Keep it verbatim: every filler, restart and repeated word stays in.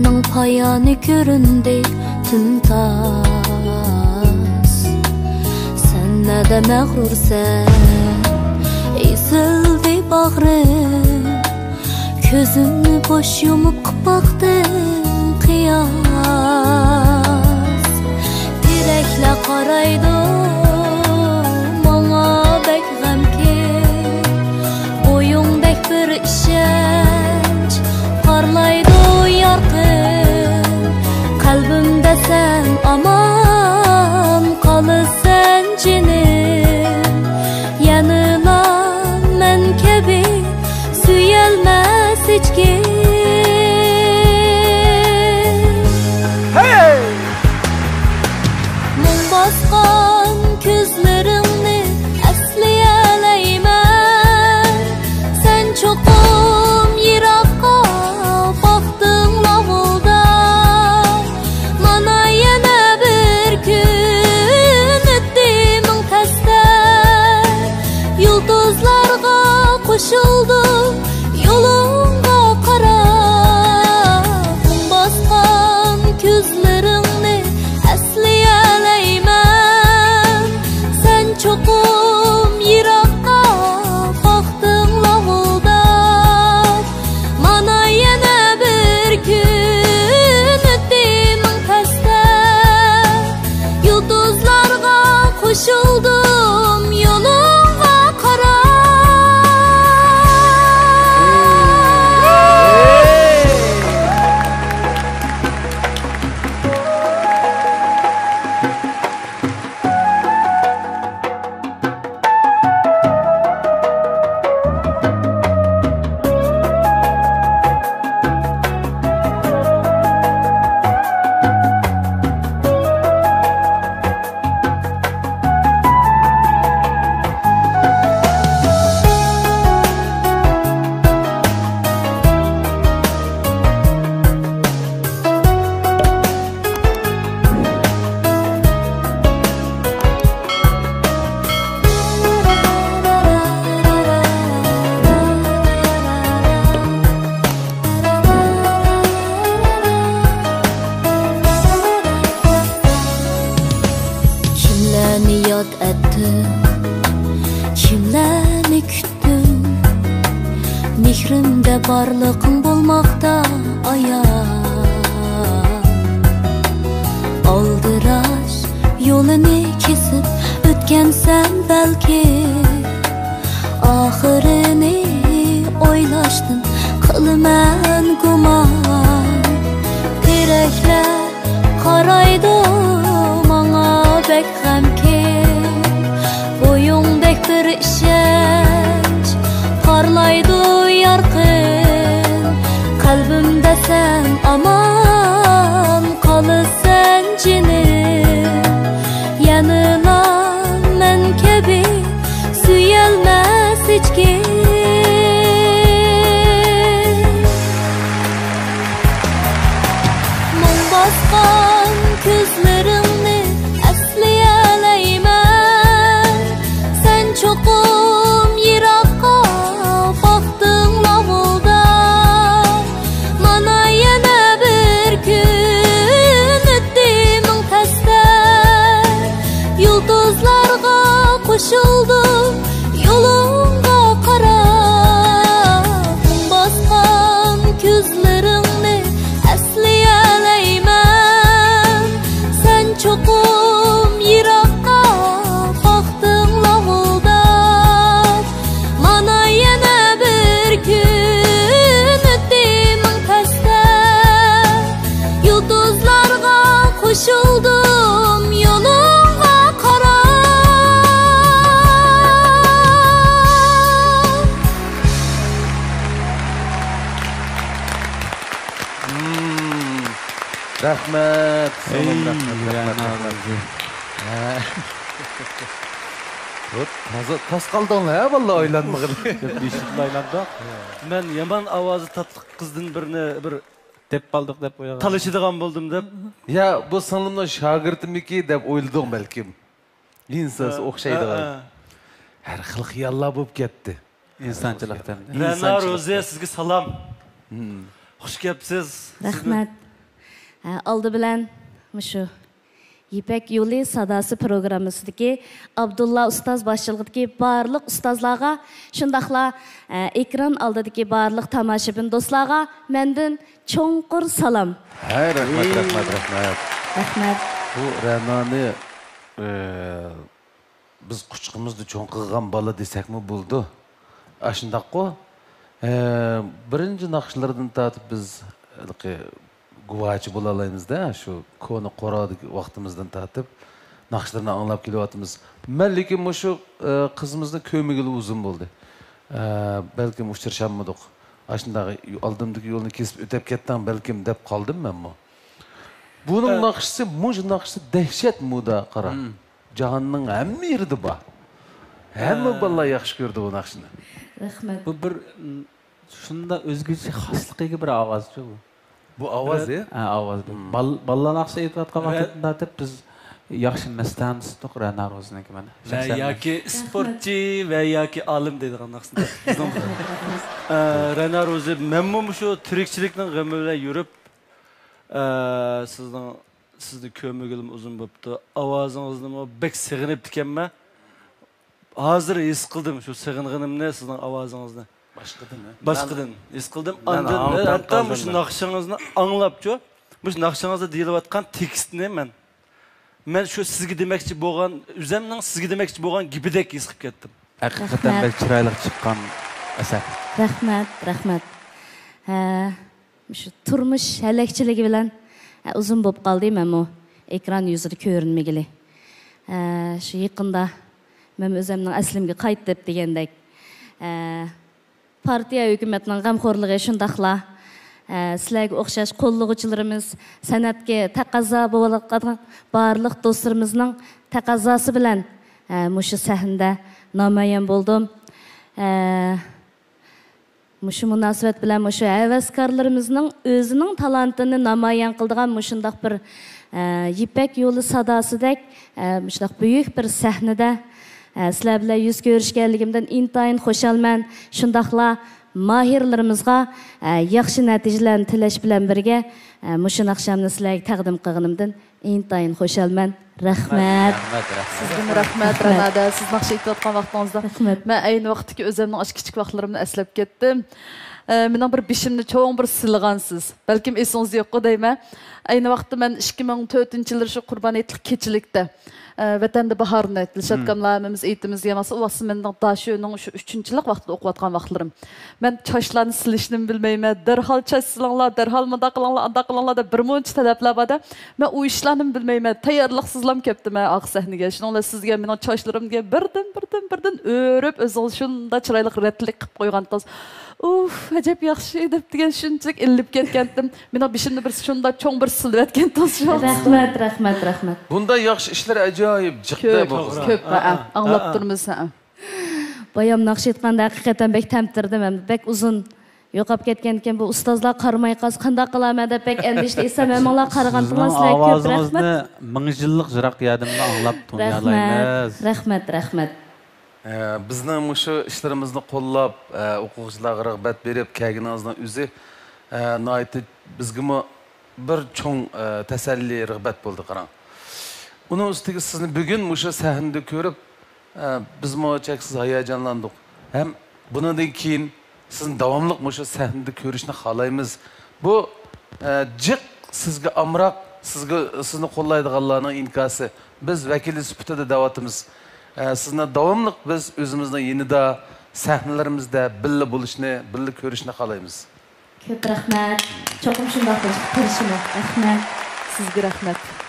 پايانى كۆرۈندى تىمتاس. سەن نەدە مەغرۇرسەن، ئېزىلدى باغرىم. كۆزۈمنى بوش يۇمۇپ باقتىم قىياس. تېرەكلەر قارايدۇ ماڭا بەك غەمكىن. بويۇڭدەك بىر ئىشەنچ پارلايدۇ يارقىن. قەلبىمدە سەن ئامان قالىسەن جېنىم. يەنىلا مەن كەبى سۆيەلمەس ھېچكىم. مۇڭ باسقان كۆزلىرىڭنى ئەسلىيەلەيمەن. سەن چوقۇم يىراققا باقتىڭ لاۋۇلداپ. مانا يەنە بىر كۈن ئۆتتى مىڭ تەستە. يۇلتۇزلارغا قوشۇلدۇم يولۇڭغا قاراپ. مۇڭ باسقان كۆزلىرىڭنى ئەسلىيەلەيمەن. سەن چوقۇم يىراققا باقتىڭ لاۋۇلداپ. مانا يەنە بىر كۈن ئۆتتى مىڭ تەستە. يۇلتۇزلارغا قوشۇلدۇم يولۇڭغا قاراپ. كىملەرنى ياد ئەتتىم، كىملەرنى كۈتتۈم. مېھرىمدە بارلىقىڭ بولماقتا ئايان. ئالدىراش يولىنى كېسىپ ئۆتكەنسەن بەلكى. ئاخىرىنى ئويلاشتىن قىلىمەن گۇمان. تېرەكلەر قارايدۇ ماڭا بەك غەمكىن. بويۇڭدەك بىر ئىشەنچ پارلايدۇ يارقىن. قەلبىمدە سەن ئامان قالىسەن جېنىم. يەنىلا مەن كەبى سۆيەلمەس ھېچكىم. مۇڭ باسقان كۆزلىرىڭنى ئەسلىيەلەيمەن. سەن چوقۇم يىراققا باقتىڭ لاۋۇلداپ. مانا يەنە بىر كۈن ئۆتتى مىڭ تەستە. يۇلتۇزلارغا قوشۇلدۇم يولۇڭغا قاراپ. مۇڭ باسقان كۆزلىرىڭنى ئەسلىيەلەيمەن. سەن چوقۇم يىراققا باقتىڭ لاۋۇلداپ. مانا يەنە بىر كۈن ئۆتتى مىڭ تەستە. يۇلتۇزلارغا قوشۇلدۇم يولۇڭغا قاراپ. مم. رەھمەت، سىڭلىم، ئەي، رەھمەت، رەھمەت، رەھمەت. ھە. ھوت، تازا تاس قالدىڭلار، ھە، بالىلار ئايلانمىغىلى. بېشىدىن ئايلاندۇق. مەن يامان ئاۋازى تاتلىق قىزدىن بىرنى بىر تېپىپ ئالدۇق دەپ ئويلىغان. تالىشىدىغان بولدۇم دەپ. يا، بۇ سىڭلىمنىڭ شاگىرتىمىكى دەپ ئويلىدىڭ بەلكىم. ئىنسىز ھە، ئوخشايدىغان. ھە، ھە. ھەر خىل خىياللار بولۇپ كەتتى. ئىنسانچىلىقتىن. رەنا ئىنسانچىلىق. روزىيە، سىزگە سالام. مم. خۇش كەپسىز. رەھمەت. ئالدى بىلەن مۇشۇ يىپەك يولى ساداسى پروگراممىسىدىكى ئابدۇللا ئۇستاز باشچىلىقىدىكى بارلىق ئۇستازلارغا، شۇنداقلا، ئە، ئېكران ئالدىدىكى بارلىق تاماشىبىن دوستلارغا مەندىن چوڭقۇر سالام. ھەي، رەھمەت، رەھمەت، رەھمەت. رەھمەت. بۇ رەنانى، ئە، بىز قۇچىقىمىزدا چوڭ قىلغان بالا دېسەكمۇ بولىدۇ. ئاشۇنداققۇ؟ ئە، بىرىنچى ناخشىلىرىدىن تارتىپ بىز ھېلىقى گۇۋاچى بولالايمىز-دە، شۇ كونا قورادىكى ۋاقتىمىزدىن تارتىپ ناخشىلىرىنى ئاڭلاپ كېلىۋاتىمىز. مەن لېكىن مۇشۇ، ئە، قىزىمىزنى كۆرمىگىلى ئۇزۇن بولدى. ئە، بەلكىم ئۇچرىشالمىدۇق. ئاشۇنداق ئالدىمدىكى يولنى كېسىپ ئۆتۈپ كەتتىڭ بەلكىم دەپ قالدىم مەنمۇ. بۇنىڭ ئە، ناخشىسى، مۇشۇ ناخشىسى دەھشەت مودا، قارا. مم. جاھاننىڭ ھەممە يېرىدە بار. ھەممە ئە، بالىلار ياخشى كۆرىدۇ بۇ ناخشىنى. رەھمەت. بۇ بىر، م، شۇنداق ئۆزگىچە خاسلىقىغا بىر ئاۋازچۇ بۇ. بۇ ئاۋاز، ئە؟ ھە، ئاۋاز. مم. بال-، بالىلار ناخشا ئېيتىۋاتقان ۋاقتىدىن تارتىپ بىز ياخشى مەستانە تۇتتۇق رەنا روزىنىڭكى مانا. ۋە شەخسەن مەن ياكى ئىسپورتچى ۋە ياكى ئالىم دەيدىغان ناخشىنى بىزنىڭ. ئە، رەنا روزى، مەنمۇ مۇشۇ تىرىكچىلىكنىڭ غېمى بىلەن يۈرۈپ، ئە، سىزنىڭ سىزنى كۆرمىگىلىمۇ ئۇزۇن بوپتۇ. ئاۋازىڭىزنىمۇ بەك سېغىنىپتىكەنمەن. ھازىر ھېس قىلدىم شۇ سېغىنغىنىمنى، سىزنىڭ ئاۋازىڭىزنى. باشقىدىن، ھە؟ باشقىدىن ھېس قىلدىم. مەن ئاندىن ھاڭ-تاڭ ھەتتا قالدىم مۇشۇ مەن. ناخشىڭىزنى ئاڭلاپچۇ، مۇشۇ ناخشىڭىزدا دېيىلىۋاتقان تېكىستنى مەن، مەن شۇ سىزگە دېمەكچى بولغان، ئۆزەمنىڭ سىزگە دېمەكچى بولغان گېپىدەك ھېس قىلىپ كەتتىم. ھەقىقەتەن رەھمەت. بەك چىرايلىق چىققان ئەسەر. رەھمەت، رەھمەت. ھە، مۇشۇ تۇرمۇش ھەلەكچىلىكى بىلەن، ئە، ئۇزۇن بولۇپ قالدى مەنمۇ ئېكران يۈزىدە كۆرۈنمىگىلى. ئە، شۇ يېقىندا مەن ئۆزۈمنىڭ ئەسلىمگە قايتىپ دېگەندەك، ئە، پارتىيە، ھۆكۈمەتنىڭ غەمخورلۇقى شۇنداقلا، ئە، سىلەرگە ئوخشاش قوللىغۇچىلىرىمىز، سەنئەتكە تەقەززا بولۇۋاتقان بارلىق دوستلىرىمىزنىڭ تەقەززاسى بىلەن، ئە، مۇشۇ سەھنىدە نامايان بولدۇم. ئە، مۇشۇ مۇناسىۋەت بىلەن مۇشۇ ھەۋەسكارلىرىمىزنىڭ ئۆزىنىڭ تالانتىنى نامايان قىلىدىغان مۇشۇنداق بىر، ئە، يىپەك يولى ساداسىدەك، ئە، مۇشۇنداق بۈيۈك بىر سەھنىدە، ئە، سىلەر بىلەن يۈز كۆرۈشكەنلىكىمدىن ئىنتايىن خۇشالمەن. شۇنداقلا ماھىرلىرىمىزغا، ئە، ياخشى نەتىجىلەرنى تىلەش بىلەن بىرگە، ئە، مۇشۇ ناخشامنى سىلەرگە تەقدىم قىلغىنىمدىن ئىنتايىن خۇشالمەن. رەھمەت. رەھمەت، رەھمەت. سىزگىمۇ رەھمەت، رەھمەت. رەنادە، سىز ناخشا ئېيتىۋاتقان ۋاقتىڭىزدا. رەھمەت. مەن ئەينى ۋاقىتتىكى ئۆزۈمنىڭ ئاشۇ كىچىك ۋاقىتلىرىمنى ئەسلەپ كەتتىم. ئە، مېنىڭ بىر بېشىمنى چوڭ بىر سىلىغانسىز. بەلكىم ئېسىڭىزدە يوققۇ دەيمەن. ئەينى ۋاقىتتا مەن ئىككى مىڭ تۆتىنچى يىلى شۇ قۇربان ھېيتلىق كېچىلىكتە، ئە، ۋەتەندە باھارنى دىلشات ئاكاملار ھەممىمىز ئېيتىمىز دېگەن ۋاقىتتا، ئۇ ۋاقىتتا مېنىڭ داشۆنىڭ شۇ ئۈچىنچى يىللىق ۋاقتىدا ئوقۇۋاتقان ۋاقىتلىرىم. مەن چاچلارنى سىلىشنىمۇ بىلمەيمەن، دەرھال چاچ سىلىڭلار، دەرھال مۇنداق قىلىڭلار، ئانداق قىلىڭلار دەپ بىر مۇنچە تەلەپلەر بار-دە. مەن ئۇ ئىشلارنىمۇ بىلمەيمەن، تەييارلىقسىزلام كەپتىمەن ئاخىر سەھنىگە. شۇنىڭ بىلەن سىزگە مېنىڭ چاچلىرىمنى بىردىن، بىردىن، بىردىن ئۆرۈپ، ئۆزىڭىز شۇنداق چىرايلىق رەتلىك قىلىپ قويغانتىڭىز. ئۇف، ئەجەب ياخشى دەپ دېگەن شۇنچىلىك ئىللىپ كەتكەنتىم. مېنىڭ بېشىمنى بىر شۇنداق چوڭ بىر سىلىۋەتكەنتىڭىز شۇ ۋاقىت. رەھمەت، رەھمەت، رەھمەت. بۇنداق ياخشى ئىشلار ئاجايىپ جىقتا كۆپ، بولغان. كۆپ، ھە، ھە، ئاڭلاپ ھە، ھە. تۇرىمىز، ھە. بايام ناخشا ئېيتقاندا ھەقىقەتەن بەك تەمتىردىم ھەم بەك ئۇزۇن يوقاپ كەتكەنىكەن، بۇ ئۇستازلار قارىماي قالسا قانداق قىلارمەن دەپ بەك ئەندىشىدە ئىسەم، ھەممىڭلار قارىغانتىڭلار، سىلەرگە كۆپ رەھمەت. مىڭ يىللىق يىراق يەردىنمۇ ئاڭلاپ تۇنۇيالايمىز. رەھمەت، رەھمەت، رەھمەت. ئە، بىزنىڭ مۇشۇ ئىشلىرىمىزنى قوللاپ، ئە، ئوقۇغۇچىلارغا رىغبەت بېرىپ كەلگىنىڭىزنىڭ ئۆزى، ئە، ناھايىتى بىزگىمۇ بىر چوڭ، ئە، تەسەللى، رىغبەت بولدى، قاراڭ. ئۇنىڭ ئۈستىگە سىزنى بۈگۈن مۇشۇ سەھنىدە كۆرۈپ، ئە، بىزمۇ چەكسىز ھاياجانلاندۇق. ھەم بۇنىڭدىن كېيىن سىزنى داۋاملىق مۇشۇ سەھنىدە كۆرۈشنى خالايمىز. بۇ، ئە، جىق سىزگە ئامراق، سىزگە، سىزنى قوللايدىغانلارنىڭ ئىنكاسى. بىز ۋەكىلى سۈپىتىدە دەۋاتىمىز. ئە، سىزنى داۋاملىق بىز ئۆزىمىزنىڭ يېنىدا، سەھنىلىرىمىزدە بىللە بولۇشنى، بىللە كۆرۈشنى خالايمىز. كۆپ رەھمەت. چوقۇم شۇنداق بولۇشقا تىرىشىمىز. رەھمەت. سىزگە رەھمەت.